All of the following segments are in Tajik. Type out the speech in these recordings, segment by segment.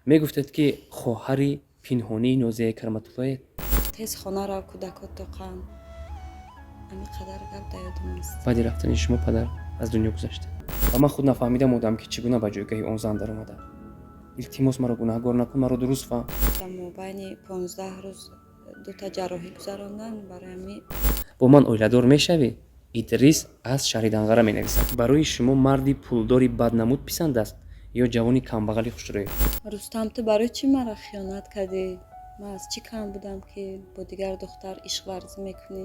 Мегуфтед, ки хоҳари пинҳонии Нозияи Кароматуллоед. Тез хона рав, кӯдакот тоқанд. Ҳамин қадар гап дар ёдам аст. Баъди рафтани шумо падар аз дунё гузашта ва ман худ нафаҳмида мондам, ки чӣ гуна ба ҷойгаҳи он зан даромадам. Илтимос, маро гунаҳгор накун, маро дуруст фаҳм. Дар мобайни 15 рӯз дута ҷарроҳӣ гузаронданд, барои ҳамин. Бо ман оиладор мешавӣ? Идрис аз шаҳри Данғара менависад. Барои шумо марди пулдори баднамуд писанд аст ё ҷавони камбағали хушрӯй? Рустам, ту барои чӣ маро хиёнат кардӣ? Ман аз чӣ кам будам, ки бо дигар духтар ишқварзӣ мекунӣ?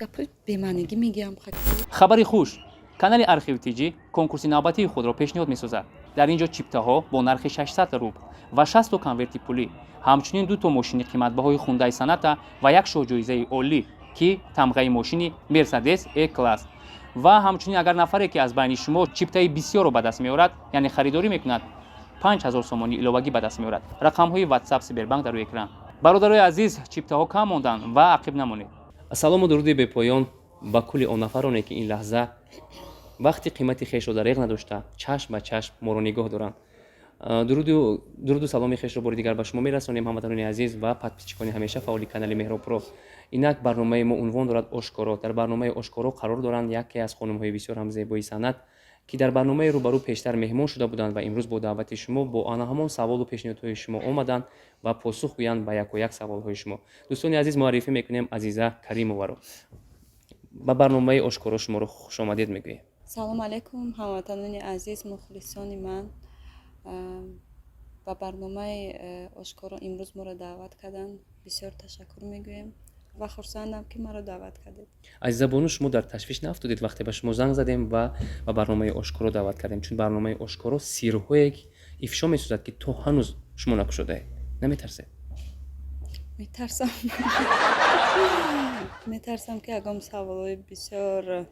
Гапҳои бемаънигӣ мегӯям. Хабари хуш: канали Архив Тҷ конкурси навбатии худро пешниҳод месозад. Дар ин ҷо чиптаҳо бо нархи 600 рубл ва 60 конверти пулӣ, ҳамчунин дуто мошини қиматбаҳои Хундай Соната ва як шоҳҷоизаи олӣ, ки тамғаи мошини Мерседес Е класс. Ва ҳамчунин, агар нафаре, ки аз байни шумо чиптаи бисёрро ба даст меорад, яъне харидорӣ мекунад, 5000 сомонӣ иловагӣ ба даст меорад. Рақамҳои Ватсап, Сбербанк дар рӯи экран. Бародарои азиз, чиптаҳо кам монданд ва ақиб намонед. Салому дуруди бепоён ба кулли он нафароне, ки ин лаҳза вақти қимати хешро дареғ надошта, чашм ба чашм моро нигоҳ доранд. Дуруду саломи хешро бори дигар ба шумо мерасонем, ҳамватанони азиз ва подписчикони ҳамеша фаъоли канали Меҳробпро. Инак барномаи мо унвон дорад «Ошкоро». Дар барномаи «Ошкоро» қарор доранд яке аз хонумҳои бисёр ҳам зебои санъат, ки дар барномаи «Рӯбарӯ» пештар меҳмон шуда буданд ва имрӯз бо даъвати шумо, бо ана ҳамон саволу пешниҳодҳои шумо омаданд ва посух гӯянд ба яко як саволҳои шумо. Дӯстони азиз, муаррифӣ мекунем Азиза Каримоваро. Ба барномаи «Ошкоро» шуморо хушомадед мегӯем. Салому алайкум, ҳамватанони азиз, мухлисони ман. Ба барномаи «Ошкоро» имрӯз моро даъват карданд, бисёр ташаккур мегӯем ва хурсандам, ки маро даъват кардед. Азизабону, шумо дар ташвиш наафтодед, вақте ба шумо занг задем ва ба барномаи «Ошкоро» даъват кардем? Чун барномаи «Ошкоро» сирҳое ифшо месозад, ки то ҳанӯз шумо накушодаед. Наметарсед? Метарсам, метарсам, ки ягон саволҳои бисёр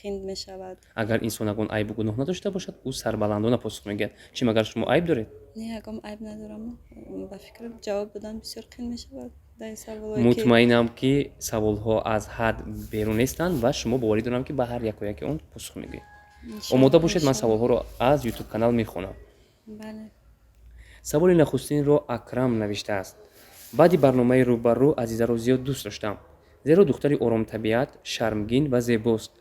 қинд мешавад. Агар инсон ягон айбу гуноҳ надошта бошад, ӯ сарбаландона посух мегӯяд. Чӣ, магар шумо айб доред? Не, ягон айб надорам. Ба фикрам, ҷавоб додан бисёр қинд мешавад дар ин саволҳое ки Мутмаинам, ки саволҳо аз ҳад берун нестанд ва шумо, боварӣ дорам, ки ба ҳар яко яке он посух мегӯед. Омода бошед, ман саволҳоро аз Ютуб канал мехонам. Бале. Саволи нахустинро Акрам навиштааст: баъди барномаи «Рӯбарӯ» Азизаро зиёд дӯст доштам, зеро духтари оромтабиат, шармгин ва зебост.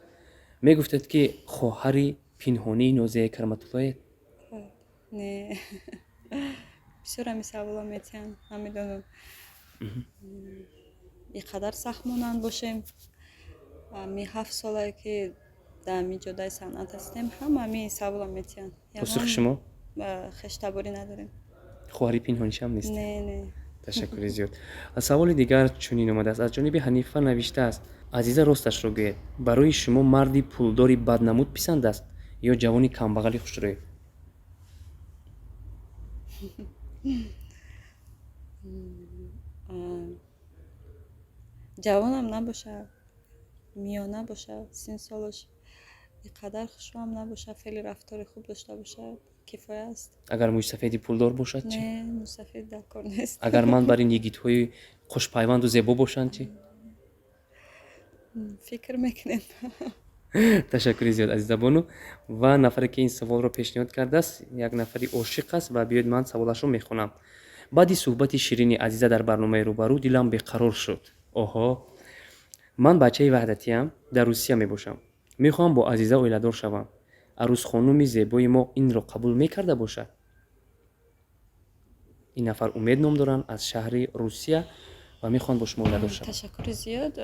Мегуфтед, ки хоҳари пинҳонии Нозияи Кароматуллоед. Не, бисёр ҳамин саволҳо метиҳанд, намедонам, ин қадар сахт монанд бошем. Ами 7 солае, ки дар ҳамин ҷодаи санъат ҳастем, ҳама ҳамин саволро метиҳанд. Посухи шумо? Хештаборӣ надорем. Хоҳари пинҳонишам нест? Не. Ташаккури зиёд. Саволи дигар чунин омадааст, аз ҷониби Ҳанифа навиштааст: Азиза, росташро гӯед, барои шумо марди пулдори баднамуд писанд аст ё ҷавони камбағали хушрӯй? Ҷавонам набошад, миёна бошад, синну солаш ин қадар хушрӯам набошад, феъли рафтори хуб дошта бошад, кифоя аст. Агар мӯйсафеди пулдор бошад чӣ? Не, мӯйсафед дар кор нест. Агар ман бари йигитҳои хушпайванду зебо бошанд чӣ? Фикр мекунем. Ташаккури зиёд, Азизабону. Ва нафаре, ки ин саволро пешниҳод кардааст, як нафари ошиқ аст ва биёед, ман саволашро мехонам. Баъди суҳбати ширини Азиза дар барномаи «Рӯбарӯ» дилам беқарор шуд. Оҳо, ман бачаи ваҳдатиам, дар Русия мебошам, мехоҳам бо Азиза оиладор шавам. Арӯсхонуми зебои мо инро қабул мекарда бошад? Ин нафар Умед ном доранд, аз шаҳри Русия ва мехоҳанд бо шумо оиладор шаванд. Ташаккури зиёд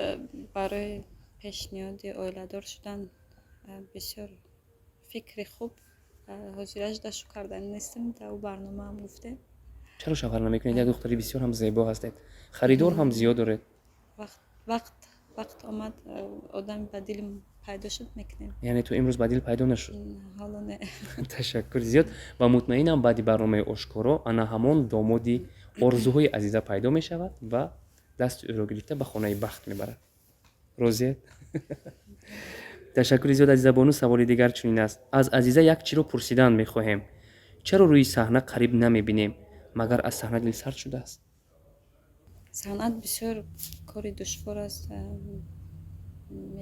барои пешниҳоди оиладор шудан. Бисёр фикри хуб. Ҳозираш дашу кардани нестем, дар ӯ барномаам гуфтем. Чаро шавҳар намекунед? Як духтари бисёр ҳам зебо ҳастед, харидор ҳам зиёд доред. Вақт омад, одами ба дилм пайдо шуд, мекунем. Яъне то имрӯз ба дил пайдо нашуд? Ҳоло не. Ташаккури зиёд ва мутмаинам, баъди барномаи «Ошкоро» ана ҳамон домоди орзуҳои Азиза пайдо мешавад ва дасти ӯро гирифта ба хонаи бахт мебарад. Розиед? Ташаккури зиёд, Азизабону. Саволи дигар чунин аст: аз Азиза як чиро пурсидан мехоҳем. Чаро рӯи саҳна қариб намебинем? Магар аз саҳна дилсард шудааст? Санъат бисёр кори душвор аст.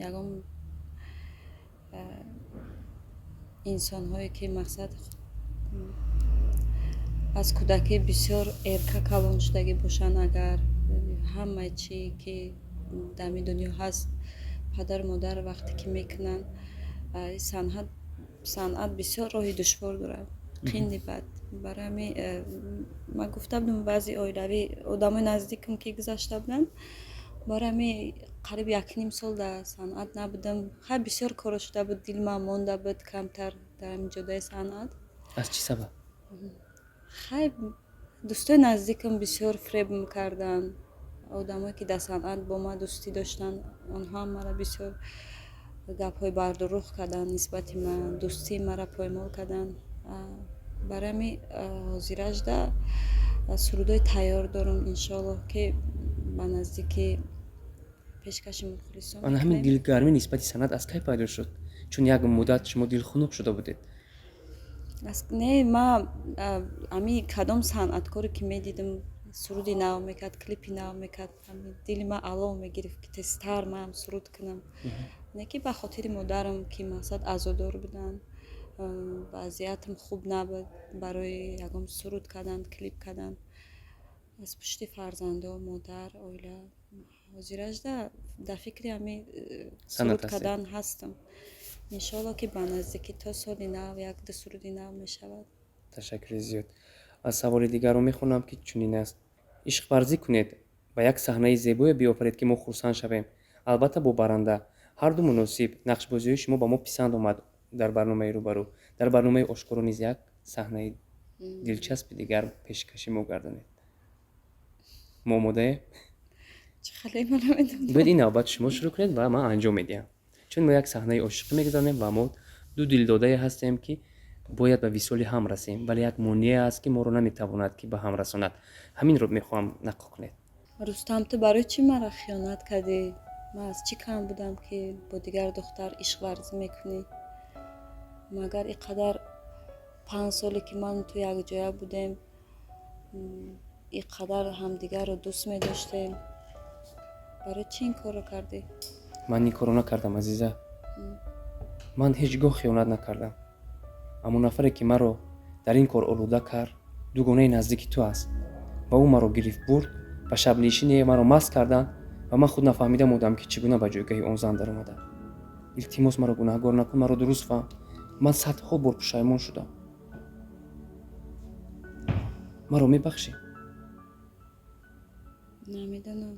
Ягон инсонҳое, ки мақсад Аз кӯдакӣ бисёр эрка калон шудагӣ бошанд, агар ҳамаи чӣ ки дар ҳамин дунё ҳаст, падару модар вақте ки мекунанд, санъат бисёр роҳи душвор дорад, қинди бад. Барои ҳамин ман гуфта будам, баъзе оилавӣ одамои наздикам ки гузашта буданд, барои ҳамин қариб якним сол дар санъат набудам. Хай, бисёр коро шуда буд, дилмам монда буд камтар дар ҳамин ҷодаи санъат. Аз чӣ сабаб? Хай, дӯстои наздикам бисёр фиребм карданд. Одамое ки дар санъат бо ман дӯстӣ доштанд, онҳоам маро бисёр гапҳои бардурӯғ карданд нисбати ман, дӯстии маро поймол карданд. Барои ҳамин ҳозиражда сурудҳои тайёр дорам, иншоаллоҳ, ки ба наздикӣ пешкаши мухлисон Ана ҳамин мекунем. дилгармӣ нисбати санъат аз кай пайдо шуд? Чун як муддат шумо дилхунук шуда будед. Не, ман ҳамин кадом санъаткоре ки медидам, суруди нав мекард, клипи нав мекард, дили ман алов мегирифт, ки тезтар манам суруд кунам. Не ки ба хотири модарам, ки мақсад азодор буданд, вазъиятам хуб набуд барои ягон суруд кардан, клип кардан. Аз пушти фарзандо, модар, оила. Ҳозиражда дар фикри ҳамин суруд кардан ҳастам. Иншоалло, ки ба наздикӣ то соли нав як ду суруди нав мешавад. Ташаккури зиёд. Аз саволи дигарро мехонам, ки чунин аст: ишқварзӣ кунед ва як саҳнаи зебое биёфаред, ки мо хурсанд шавем, албатта бо баранда. Ҳарду муносиб. Нақшбозиҳои шумо ба мо писанд омад дар барномаи «Рӯбарӯ». Дар барномаи «Ошкоро» низ як саҳнаи дилчаспи дигар пешкаши мо гардонед. Мо омодаем. Чӣ хеле, ман намедонам. Бояд ин навбат шумо шурӯъ кунед ва ман анҷом медиҳам, чун мо як саҳнаи ошиқӣ мегузаронем ва мо ду дилдодае ҳастем, ки бояд ба висоли ҳам расем, вале як монеа аст, ки моро наметавонад, ки ба ҳам расонад. Ҳаминро мехоҳам нақл кунед. Рустам, ту барои чӣ маро хиёнат кардӣ? Ман аз чӣ кам будам, ки бо дигар духтар ишқварзӣ мекунӣ? Магар ин қадар 5 соле ки ману ту якҷоя будем, ин қадар ҳамдигарро дӯст медоштем, барои чӣ ин корро кардӣ? Ман ин корро накардам, азиза. Ман ҳеҷ гоҳ хиёнат накардам, аммо нафаре ки маро дар ин кор олуда кард, дугонаи наздики ту аст ва ӯ маро гирифт, бурд ба шабнишине, маро маст карданд ва ман худ нафаҳмида мондам, ки чӣ гуна ба ҷойгаҳи он зан даромадам. Илтимос, маро гунаҳгор накун, маро дуруст фаҳм. Ман садҳо бор пушаймон шудам. Маро мебахшӣ? Намедонам,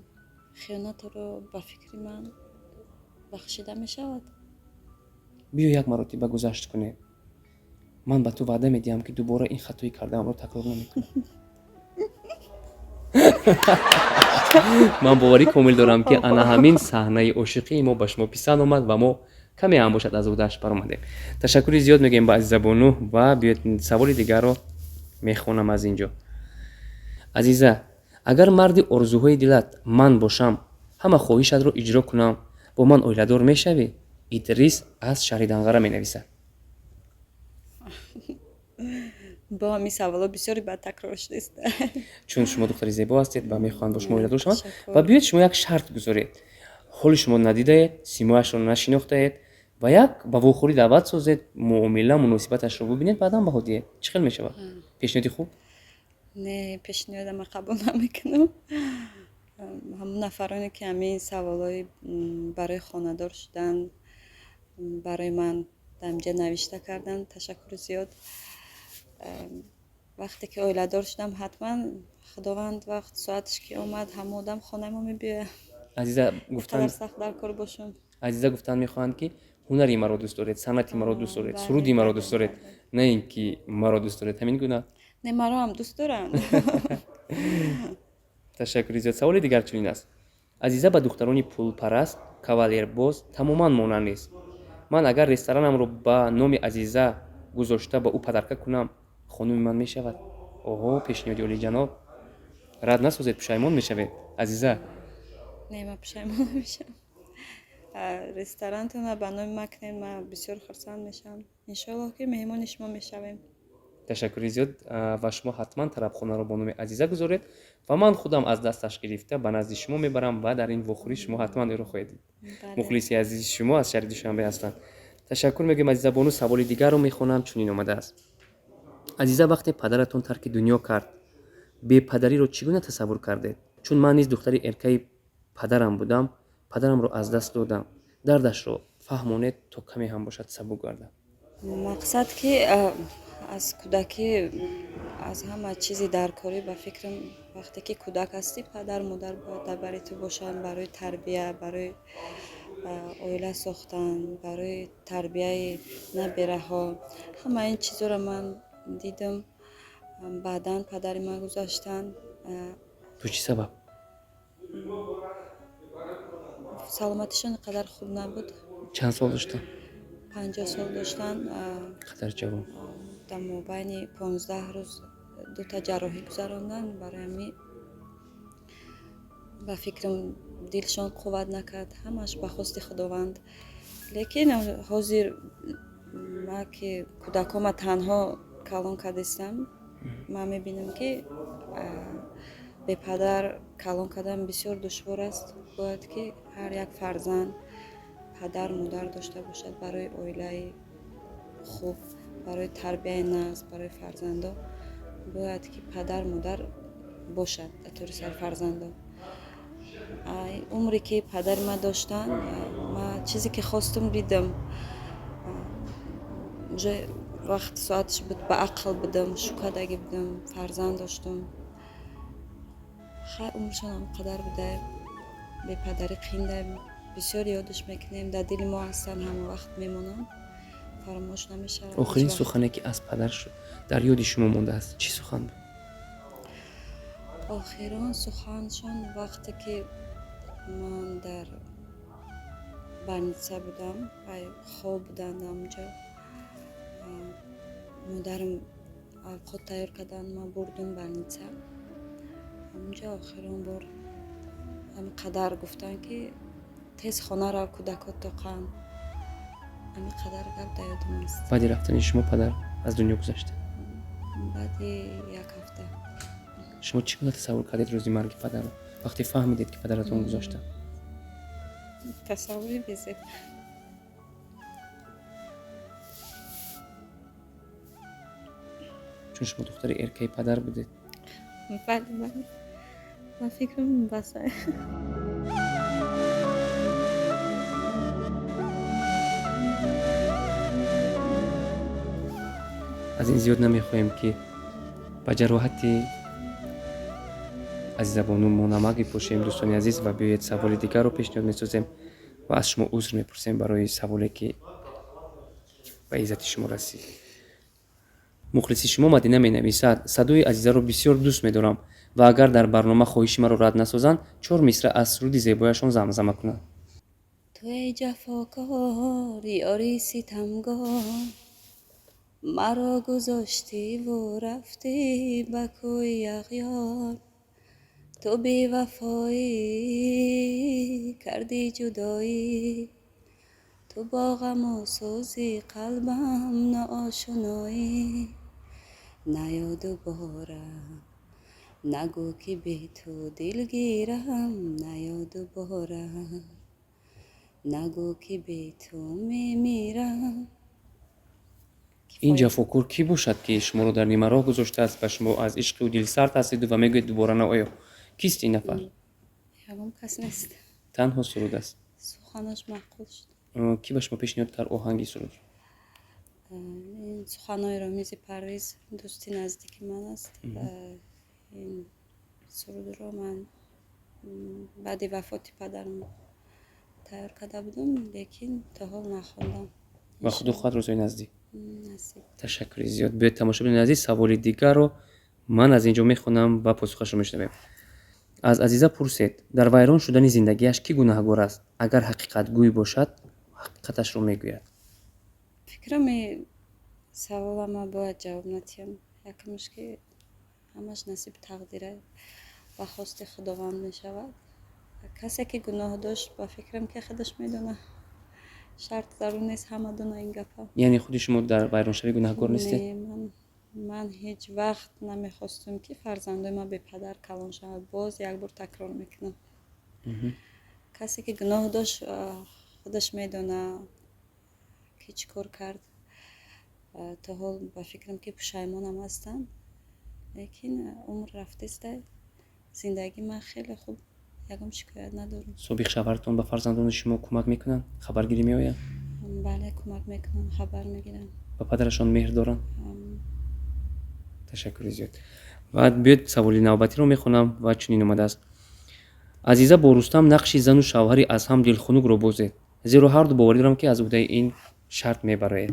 хиёнаторо ба фикри ман бахшида мешавад? Биё, як маротиба гузашт кунем. Ман ба ту ваъда медиҳам, ки дубора ин хатои кардаамро такрор намекунам. Ман боварӣ комил дорам, ки ана ҳамин саҳнаи ошиқии мо ба шумо писанд омад ва мо каме ҳам бошад аз ӯҳдааш баромадем. Ташаккури зиёд мегӯем ба Азизабону ва биёед, саволи дигарро мехонам аз ин ҷо. Азиза, агар марди орзуҳои дилат ман бошам, ҳама хоҳишатро иҷро кунам, бо ман оиладор мешавӣ? Идрис аз шаҳри Данғара менависад. Бо ҳамин саволо бисёре бад такрор шудааст. Чун шумо духтари зебо ҳастед ва мехоҳанд бо шумо оиладор шаванд. Ва биёед, шумо як шарт гузоред: ҳоли шумо надидаед, симояшро нашинохтаед ва як ба вохӯрӣ даъват созед, муомила, муносибаташро бубинед, баъдан баҳо диҳед. Чӣ хел мешавад? Пешниҳоди хуб? Не, пешниҳода ман қабул намекунам. Ҳамон нафароне ки ҳамин саволҳои барои хонадор шудан барои ман дар инҷа навишта карданд, ташаккури зиёд. Вақте ки оиладор шудам, ҳатман Худованд вақт соаташ ки омад, ҳамон одам хонаи мо мебиёяд. Азиза гуфтан Қадар сахт дар кор бошам. Азиза гуфтан мехоҳанд, ки ҳунари маро дӯст доред, санъати маро дӯст доред, суруди маро дӯст доред, на ин ки маро дӯст доред. Ҳамин гуна? Не, маро ҳам дӯст доранд. Ташаккури зиёд. Саволи дигар чунин аст: Азиза ба духтарони пулпараст, кавалербоз тамоман монанд нест. Ман агар ресторанамро ба номи Азиза гузошта, ба ӯ подарка кунам, хонуми ман мешавад? Оҳо, пешниҳоди олиҷаноб! Рад насозед, пушаймон мешавед, азиза. Не, ман пушаймон намешавам. Ресторантона ба номи ман кунед, ман бисёр хурсанд мешавам. Иншоаллоҳ, ки меҳмони шумо мешавем. Ташаккури зиёд. Ва шумо ҳатман тарабхонаро бо номи Азиза гузоред ва ман худам аз дасташ гирифта ба назди шумо мебарам ва дар ин вохӯрӣ шумо ҳатман ӯро хоҳед дид. Мухлиси азизи шумо аз шаҳри Душанбе ҳастанд. Ташаккур мегӯем, Азизабону. Саволи дигарро мехонам, чунин омадааст. Азиза, вақте падаратон тарки дунё кард, бепадариро чӣ гуна тасаввур кардед? Чун ман низ духтари эркаи падарам будам, падарамро аз даст додам. Дардашро фаҳмонед, то каме ҳам бошад сабук гардад. Мақсад ки аз кӯдакӣ аз ҳама чизи даркорӣ, ба фикрам, вақте ки кӯдак ҳастӣ, падар модар бояд дар бари ту бошанд барои тарбия, барои оила сохтан, барои тарбияи набераҳо. Ҳама ин чизҳоро ман дидам. Баъдан падари ман гузаштанд. Ту чӣ сабаб? Саломатишон ин қадар хуб набуд. Чанд сол доштанд? 50 сол доштанд. Қадар ҷавон. Дар мобайни 15 рӯз дута ҷарроҳӣ гузаронданд. Барои ҳамин, ба фикрам, дилшон қувват накард. Ҳамаш ба хости Худованд. Лекин ҳозир ма ки кӯдакома танҳо калон кардистам, ман мебинам, ки бепадар калон кардан бисёр душвор аст. Бояд ки ҳар як фарзанд падар модар дошта бошад барои оилаи хуб, барои тарбияи нағз, барои фарзандо бояд ки падар модар бошад дар тӯри сари фарзандо. Умре ки падари ман доштанд, ма чизе ки хостум дидам. Уже вақт соаташ буд, ба ақл будам, шукадагӣ будам, фарзанд доштум. Хай, умршон ҳам қадар буда. Бепадарӣ қинда, бисёр ёдаш мекунем, дар дили мо ҳастанд, ҳама вақт мемонанд, фаромӯш намешавад. Охирин сухане ки аз падар дар ёди шумо мондааст, чӣ сухан буд? Охирон суханшон вақте ки ман дар больница будам, хоб буданд ҳамҷо, модарам авқот тайёр карданд, ман бурдум больница. Ҳамунҷо охирон бор ҳамин қадар гуфтанд, ки тез хона рав, кӯдакот тоқанд. Ҳамин қадар гап дар ёдам аст. Баъди рафтани шумо падар аз дунё гузашта? Баъди як ҳафта. Шумо чӣ гуна тасаввур кардед рӯзи марги падарро, вақте фаҳмидед, ки падаратон гузашта? Тасаввури безеб. Чун шумо духтари эркаи падар будед. Бале, бале, ба фикрам, баса. Аз ин зиёд намехоҳем, ки ба ҷароҳати Азизабону мо намак бипошем, дӯстони азиз, ва биёед, саволи дигарро пешниҳод месозем ва аз шумо узр мепурсем барои саволе, ки ба иззати шумо расид. Мухлиси шумо Мадина менависад: «Садои Азизаро бисёр дӯст медорам ва агар дар барнома хоҳиши маро рад насозанд, чор мисра аз суруди зебояшон замзама кунанд». Ту эй ҷафокор, ёри ситамгор, маро гузоштиву рафтӣ ба кӯи ағёр. Ту бевафоӣ кардӣ, ҷудоӣ, ту бо ғаму сӯзи қалбам ноошуноӣ. Наё дубора, нагӯ, ки бе ту дилгирам. Наё дубора, нагӯ, ки бе ту мемирам. Ин ҷафокор кӣ бошад, ки шуморо дар нимароҳ гузоштааст ва шумо аз ишқи ӯ дилсард ҳастеду ва мегӯед: «Дубора наоё»? Кист ин нафар? Ягон кас нест. Танҳо суруд аст. Суханаш маъқул шуд. Кӣ ба шумо пешниҳод кард оҳанги сурудро? Ин суханои Ромизи Парвиз, дӯсти наздики ман аст. Ин сурудро ман баъди вафоти падарам тайёр карда будам, лекин то ҳол нахондам. Ва худо хоҳад, рӯзҳои наздик. Насиб. Ташаккури зиёд. Биёед, тамошобинони азиз, саволи дигарро ман аз ин ҷо мехонам ва посухашро мешунавем. Аз Азиза пурсед, дар вайрон шудани зиндагиаш кӣ гунаҳгор аст? Агар ҳақиқатгӯй бошад, ҳақиқаташро мегӯяд. Фикрам, савола ман бояд ҷавоб надиҳам. Якумш, ки ҳамаш насиби тақдира, ба хости Худованд мешавад. Касе ки гуноҳ дошт, ба фикрам, ки худаш медонад. Шарт зарур нест ҳама дона ин гапа. Яъне худи шумо дар вайроншавӣ гунаҳгор нестед? Не, ман ҳеҷ вақт намехостум, ки фарзандои ман бепадар калон шавад. Боз як бор такрор мекунам, касе ки гуноҳ дошт, худаш медонад, ки чӣ кор кард. То ҳол ба фикрам, ки пушаймонам ҳастам, лекин умр рафтеста, зиндагии ман хеле хуб, ягон шикоят надорам. Собиқ шавҳартон ба фарзандони шумо кӯмак мекунанд, хабаргирӣ меоянд? Бале, кӯмак мекунанд, хабар мегиранд. Ба падарашон меҳр доранд? Ташаккури зиёд. Ва биёед, саволи навбатиро мехонам ва чунин омадааст: Азиза бо Рустам нақши зану шавҳари аз ҳам дилхунукро бозед, зеро ҳарду боварӣ дорам, ки аз уҳдаи ин шарт мебароед.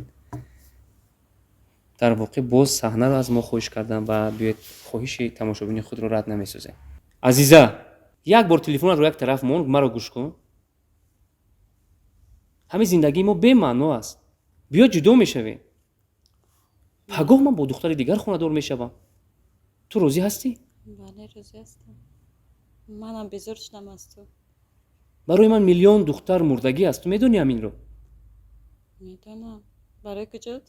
Дар воқеъ, боз саҳнаро аз мо хоҳиш кардам ва биёед, хоҳиши тамошобини худро рад намесозем. Азиза, як бор телефонатро як тараф мон, маро гӯш кун. Ҳамин зиндагии мо бемаъно аст. Биё, ҷудо мешавем. Пагоҳ ман бо духтари дигар хонадор мешавам. Ту розӣ ҳастӣ? Бале, розӣ ҳастам. Манам безор шудам аз ту. Барои ман миллион духтар мурдагӣ аст, ту медонӣ ҳаминро. Медонам. Барои куҷот?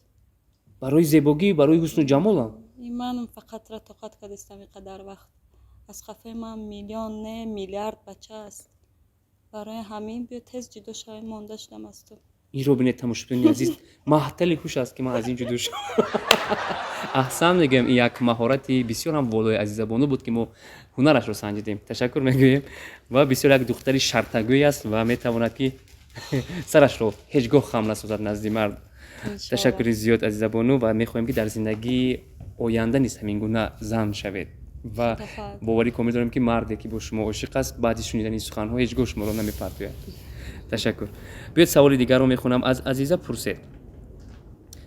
Барои зебогӣ, барои ҳусну ҷамолам. И манам фақатра тоқат кардистам ин қадар вақт. Аз хафаи ман миллион не, миллиард бача аст. Барои ҳамин биё, тез ҷудо шавем, монда шудам аз ту. Инро бинед, тамошобинони азиз, маҳтали ҳуш аст, ки ман аз ин ҷудо шудам. Аҳсан мегӯям, ин як маҳорати бисёр ҳам волои Азизабону буд, ки мо ҳунарашро санҷидем. Ташаккур мегӯем. Ва бисёр як духтари шартагӯй аст ва метавонад, ки сарашро ҳеҷ гоҳ хам насозад назди мард. Ташаккури зиёд, Азизабону, ва мехоҳем, ки дар зиндагии оянда низ ҳамин гуна зан шавед ва боварӣ комил дорем, ки марде, ки бо шумо ошиқ аст, баъди шунидани суханҳо ҳеҷ гоҳ шуморо намепартояд. Ташаккур. Биёед, саволи дигарро мехонам. Аз Азиза пурсед: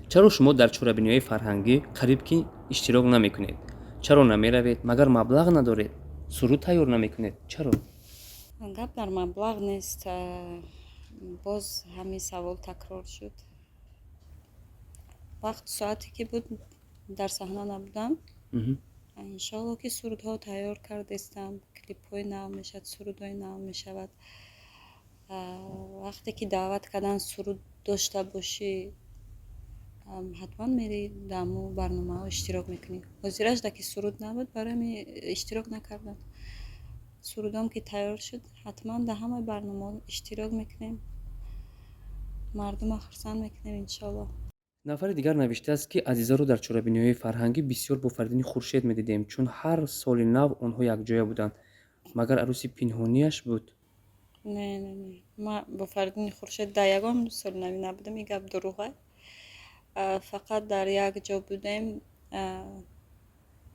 чаро шумо дар чорабиниҳои фарҳангӣ қариб ки иштирок намекунед? Чаро намеравед? Магар маблағ надоред? Суруд тайёр намекунед? Чаро? Гап дар маблағ нест. Боз ҳамин савол такрор шуд. Вақту соате ки буд, дар саҳна набудам. Иншоалло, ки сурудҳо тайёр кардестам, клипҳои нав мешавад, сурудҳои нав мешавад. Вақте ки даъват кардан, суруд дошта бошӣ, ҳатман мери, дар ҳамун барномаҳо иштирок мекунӣ. Ҳозирашда ки суруд набуд, барои ҳамин иштирок накардам. Сурудом ки тайёр шуд, ҳатман дар ҳамаи барномаҳо иштирок мекунем, мардума хурсанд мекунем, иншоалло. Нафари дигар навиштааст, ки Азизаро дар чорабиниҳои фарҳангӣ бисёр бо Фаридуни Хуршед медидем, чун ҳар соли нав онҳо якҷоя буданд. Магар арӯси пинҳонияш буд? Не, не, не, ма бо Фаридуни Хуршед дар ягон соли навӣ набудам, ин гап дурӯға. Фақат дар як ҷо будем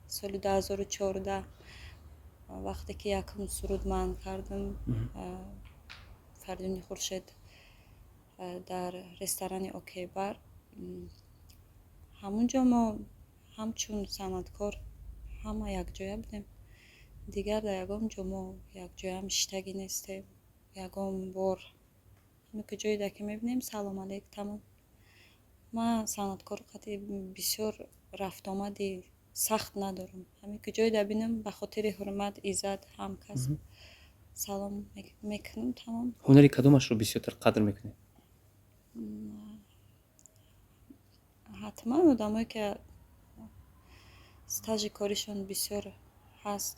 соли 2014, вақте ки якум суруд ман кардам. Фаридуни Хуршед дар ресторани Окейбар, ҳамун ҷо мо ҳамчун санъаткор ҳама якҷоя будем. Дигар дар ягон ҷо мо якҷоям иштагӣ нестем. Ягон бор ҳаме ки ҷое ки мебинем, салом алейк, тамом. Ман санъаткор қати бисёр рафтуомади сахт надорам. Ҳаме ки ҷое бинам, ба хотири ҳурмат, иззат, ҳамкасб салом мекунам, тамом. Ҳунари кадомашро бисёртар қадр мекунед? Ҳатман одамое ки стажи коришон бисёр ҳаст,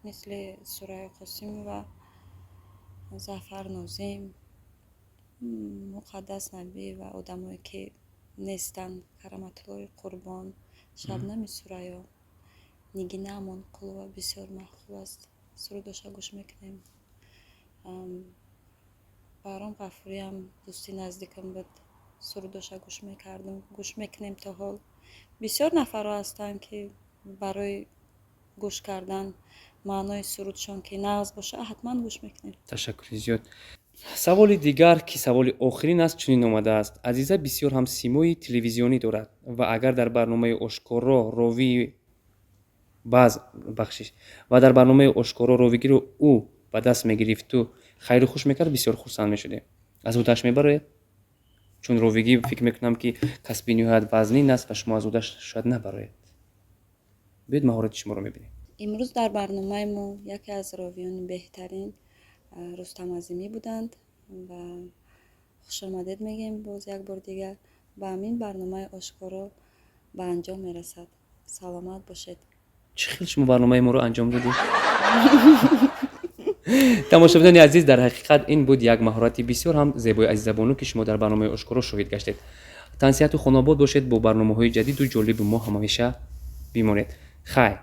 мисли Сурайё Қосимова, Зафар Нозим, Муқаддас Набиева, одамое ки нестанд, Кароматуллои Қурбон, Шабнами Сурайё, Нигина Амонқулова бисёр маъқул аст, сурудоша гӯш мекунем. Баҳром Ғафуриам дӯсти наздикам буд, сурудоша гӯш мекардам, гӯш мекунем то ҳол. Бисёр нафарҳо ҳастанд, ки барои гӯш кардан маънои сурудшон ки нағз бошад, ҳатман гӯш мекунем. Ташаккури зиёд. Саволи дигар, ки саволи охирин аст, чунин омадааст: Азиза бисёр ҳам симои телевизионӣ дорад ва агар дар барномаи Ошкоро ровии баъз, бахшиш, ва дар барномаи Ошкоро ровигиро ӯ ба даст мегирифту хайру хуш мекард, бисёр хурсанд мешудем. Аз ӯдаш мебароед? Чун ровигӣ, фикр мекунам, ки касби ниҳоят вазнин аст ва шумо аз ӯдаш шояд набароед. Биёед, маҳорати шуморо мебинем. Имрӯз дар барномаи мо яке аз ровиёни беҳтарин Рустам Азимӣ буданд ва хушомадед мегӯем боз як бор дигар. Ба ҳамин барномаи Ошкоро ба анҷом мерасад. Саломат бошед. Чӣ хел шумо барномаи моро анҷом додед? Тамошобинони азиз, дар ҳақиқат, ин буд як маҳорати бисёр ҳам зебои Азизабону, ки шумо дар барномаи Ошкоро шоҳид гаштед. Тансиҳату хонобод бошед, бо барномаҳои ҷадиду ҷолиби мо ҳамеша бимонед. Хайр.